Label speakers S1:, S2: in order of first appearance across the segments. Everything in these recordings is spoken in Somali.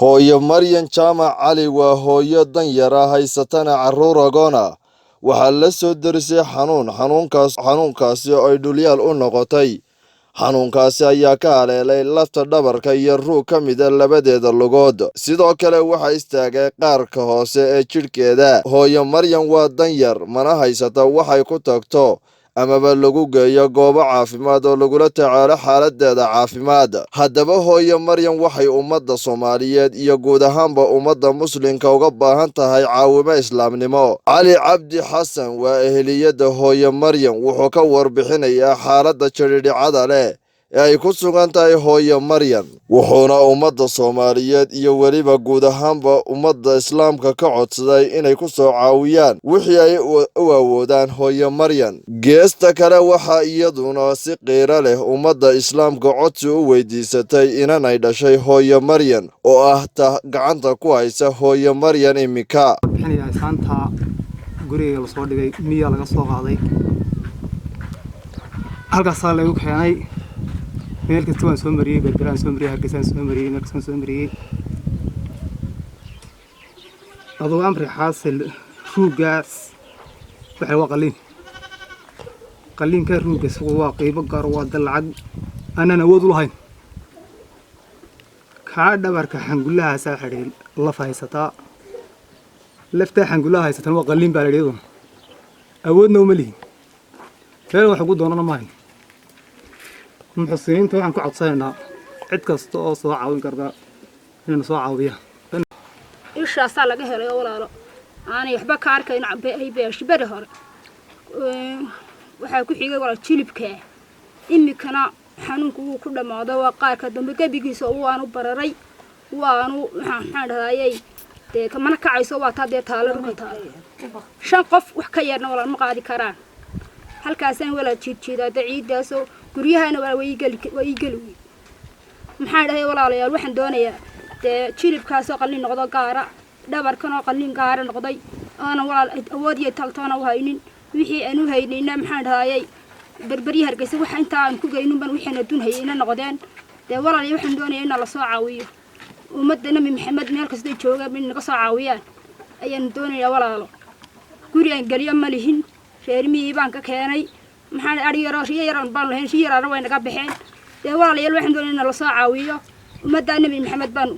S1: Hooyo Maryan Jaamac Cali waa hooyo danyar ah, haysatana carruur agoon ah. Waxaa la soo derisay xanuun, xanuunkaasi oo ay dhulyaal u noqotay. Xanuunkaasi ayaa ka haleelay lafta dhabarka iyo ruug ka mida labadeeda lugood. Sidoo kale waxaa istaagay qaarka hoose ee jidhkeeda. Hooyo Maryan waa danyar, mana haysata waxay ku tagto amaba lagu geeyo goobo caafimaad oo lagula tacaalo xaaladeeda caafimaad. Haddaba hooyo Maryan waxay ummadda Soomaaliyeed iyo guud ahaanba ummadda Muslimka uga baahan tahay caawimo islaamnimo. Cali Cabdi Xasan waa eheliyadda hooyo Maryan. Wuxuu ka warbixinayaa xaaladda jidhidhicada leh ee ay ku sugan tahay hooyo Maryan, wuxuuna ummadda Soomaaliyeed iyo weliba guud ahaanba ummadda Islaamka ka codsaday inay ku soo caawiyaan wixii ay u awoodaan hooyo Maryan. Geesta kale, waxaa iyaduna si qiiro leh ummadda Islaamka codsi u weydiisatay inanay dhashay hooyo Maryan oo ah ta gacanta ku haysa hooyo Maryan iminka.
S2: Bixinayaa islaanta gurigayga lasoo dhigay, miyaa laga soo qaaday, halkaasaa laygu keenay. Meel kasta waan soo mariyey, Berberaan soo mariyey, Hargeysaan soo mariyey, meel kastaan soo mariyey. Adugu amri xaasil, ruuggaas waxay waa qalliin. Qalliinka ruuggaas waa qiimo gaar, waa da lacag aanan awood u lahayn. Kaa dhabarka xangullahaasaa xidhay, laf haysataa, laftaa xangullaha haysatan waa qalliin baa la yidhi, iyaduna awoodna uma lihin, meel wax ugu doonana ma hayn. Muxsiniinta waxaan ku codsanaynaa cid kasta oo soo caawin karta inayna soo caawiyaan.
S3: Ishaasaa laga helay oo walaalo aanay waxba ka arkayn ay beeshay beri hore. Waxaa ku xigay walaal jilibkaa. Imikana xanuunku wuu ku dhammaaday, waa qaarka dambe gebigiisa waanu bararay, waanu maxaan dhahayay dee mana kacayso. Waa taa dee taalo dhulka taalo. Shan qof wax ka yarna walaal ma qaadi karaan. Halkaasaan walaal jiidjiidaa dee ciiddaasoo guryahana walaal way iigeli, waa iigeli wey. Maxaan dhahay walaalayaal, waxaan doonayaa dee jilibkaasoo qalliin noqdo gaara, dhabarkanoo qalliin gaara noqday, oonan walaal awood iyo taltoona u haynin. Wixii aan u haynayna, maxaan dhahayay, Berberyi, Hargeysa waxa intaa aan ku geynunban wixiin adduun hayayna noqdeen. Dee walaalayaal, waxaan doonayaa in la soo caawiyo. Ummadda Nabi Maxamed meel kastay joogaan in naga soo caawiyaan ayaanu doonayaa. Walaalo, guri aan geliyo ma lihin, reer miyii baan ka keenay. Maxaan adhi yaroo riyo yaroon baan lahayn, riyo yaraana way naga baxeen. Dee walaalayaal, waxaan doonaya in la soo caawiyo. Ummadda Nabi Maxamed baan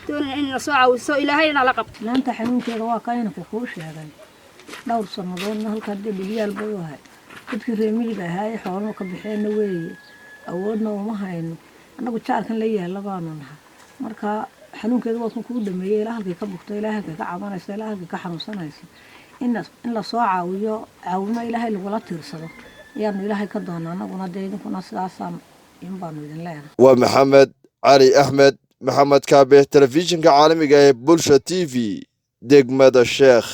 S3: doonaya in la soo caawiso, Ilaahayna la qabto.
S4: Laanta xanuunkeeda waa ka inanku kuu sheegay. Dhowr sannadoodna halkaa dee dhulyaal bay u ahay. Dadkii reer miyiga ahaa ee xooluhu ka baxeenna weeye, awoodna uma hayno. Annagu jaarkan la yaalla baanu nahay. Marka xanuunkeeda waa kan kuu dhameeyey, ilaa halkay ka bugto, ilaa halkay ka cabanayso, ilaa halkay ka xanuunsanayso. In lasoo caawiyo, caawimo Ilaahay lagula tiirsado ayaanu Ilaahay ka doonaa. Annaguna dee idinkuna sidaasaan in baanu idin leenahay.
S1: Waa Maxamed Cali Axmed, Maxamed Kaabe, telefishinka caalamiga ee Bulsha TV, degmada Sheekh.